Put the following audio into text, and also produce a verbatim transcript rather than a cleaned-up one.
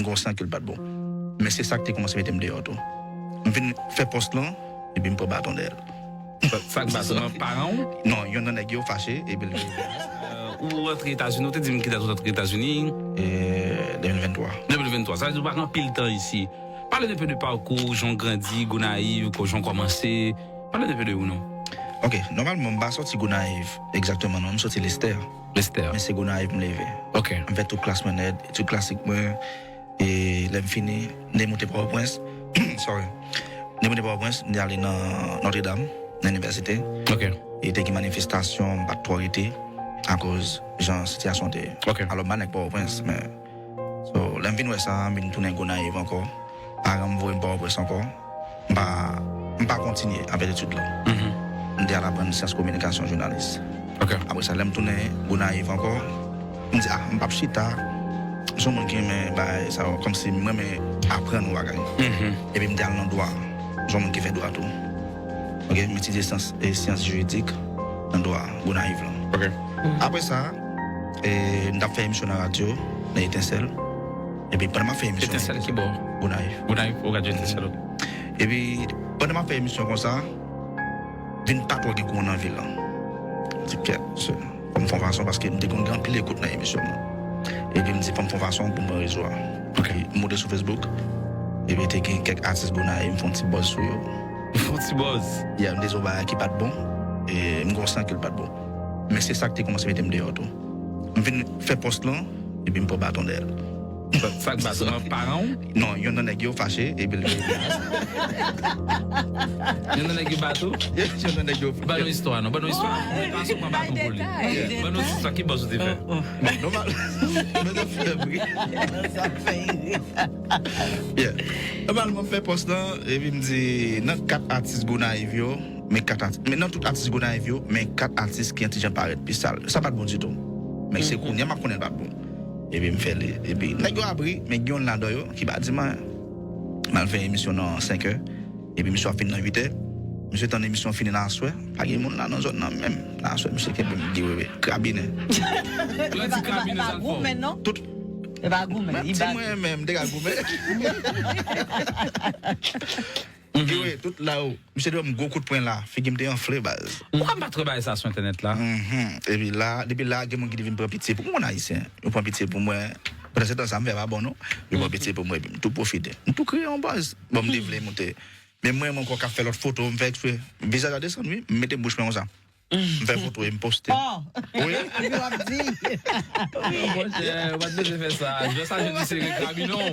M gen yon san ke l pa t bon. Men se sa k te kòmanse mete m deyò tou. M vin fè pòs lan, epi m pran baton dèyè l. Sa k bat ou, paran w? Non, yonn nan nèg yo fache, epi l rive. Ou rantre Etazini, ou te di m ki dat ou rantre Etazini? E, de mil venntwa. De mil venntwa, sa vle di ou pa gen anpil tan isi. Pale n enpe de pakou, jan w grandi, Gonayiv, jan w kòmanse. Pale n enpe de ou non. Ok, nòmalman, m pa sòti Gonayiv egzakteman non, m sòti Lestè. Lestè. Men se Gonayiv m leve. Ok. M fè tout klas mwen nèt, etid klasik mwen. E lè m fini, m te moute Pòtoprens. Sorry. M te moute Pòtoprens, m te ale nan Notre Dame, nan inivèsite. Ok. E te gen manifestasyon, m pa t twò rete, akoz jan sitiyasyon te ye. Ok. Alò, m pa nèg Pòtoprens, men. So, lè m vin wè sa, m vin tounen Gonayiv ankò. Paran m voye m Pòtoprens ankò. M pa, m pa kontinye avèk etid lan. M te al aprann syans kominikasyon, jounalis. Ok. Apre sa, lè m tounen Gonayiv ankò, m di, ah, m p ap chita. M se yon moun ki renmen bagay sa yo, kòmsi m renmen aprann yon bagay. Epi m te al nan dwa. M se yon moun ki fè dwa tou. Ok, m etidye syans, e syans jiridik nan dwa Gonayiv lan. Ok. Apre sa, e, m t ap fè emisyon nan radyo, nan Etensèl. Epi pandan m ap fè emisyon. Etensèl ki bò? Gonayiv. Gonayiv, ou radyo Etensèl, ok. Epi pandan m ap fè emisyon konsa, vin pa twò gen kouran nan vil lan. M di, kèt, se, fò m fè yon fason, paske m te konn gen anpil ekout nan emisyon mwen. Epi m di, fò m fè yon fason pou m pran rezo a. Ok. Epi m monte sou Facebook, epi te gen kèk atis Gonayiv, m fè yon ti buzz sou yo. Fè yon ti buzz. Yeah, m te di yon bagay ki pa t bon, e m gen yon san ke l pa t bon. Men se sa k te kòmanse mete m deyò tou. M vin fè pòs lan, epi m pran baton dèyè l. Sa k bat ou, paran w? Non, yonn nan nèg yo fache, epi l rive. Yonn nan nèg yo bat ou? Yonn nan nèg yo. Ban nou istwa non, ban nou istwa. Mwen pa sou pran baton pou li. Ban nou istwa, ki buzz ou te fè? Bon, nòmal. Mwen te fè bri. Sa fè ri. Yeah. Nòmalman, m fè pòs lan, epi m di, nan kat atis Gonayiv yo, men kat atis, men nan tout atis Gonayiv yo, men kat atis ki yon ti jan parèt pi sal. Sa pa t bon ditou. Men se kounye a m ap konnen l pa t bon. Epi m fè li, epi nèg yo ap ri, men gen youn ladan yo ki pa di m anyen. M al fè emisyon nan senkè, epi misye ap fin nan uitè. Misye tann emisyon fini nan aswè, pa gen moun la nan zòn nan menm. Nan aswè, misye kenbe m, di, "Wi, wi, krabinen." Lè di krabinen, sa l fè w? Goumen non. Tout E pa goumen, Mwen li ti bat. Mwen menm, m te ka goumen. Di, "Wi, tout la yo." Misye te ban m gwo kout pwen la, figi m te anfle, baz. Ou ka pa travay sa sou entènèt la? Mhm. Epi la, depi la, gen moun ki te vin pran pitye pou mwen, Ayisyen. Yo pran pitye pou mwen. Pandan se tan sa, m fè pa bon non. Yo pran pitye pou mwen, epi m tou pwofite. M tou kreye yon buzz. Bon, m te vle moute. Men mwen, mwen ankò ka fè lòt foto, m fè eksprè. Vizaj la desann, wi. M mete bouch mwen konsa. M fè foto e m poste. Oh, Wi. epi w ap di. Monchè, ou pa t bezwen fè sa. Jodi a, jodi se reklamin non.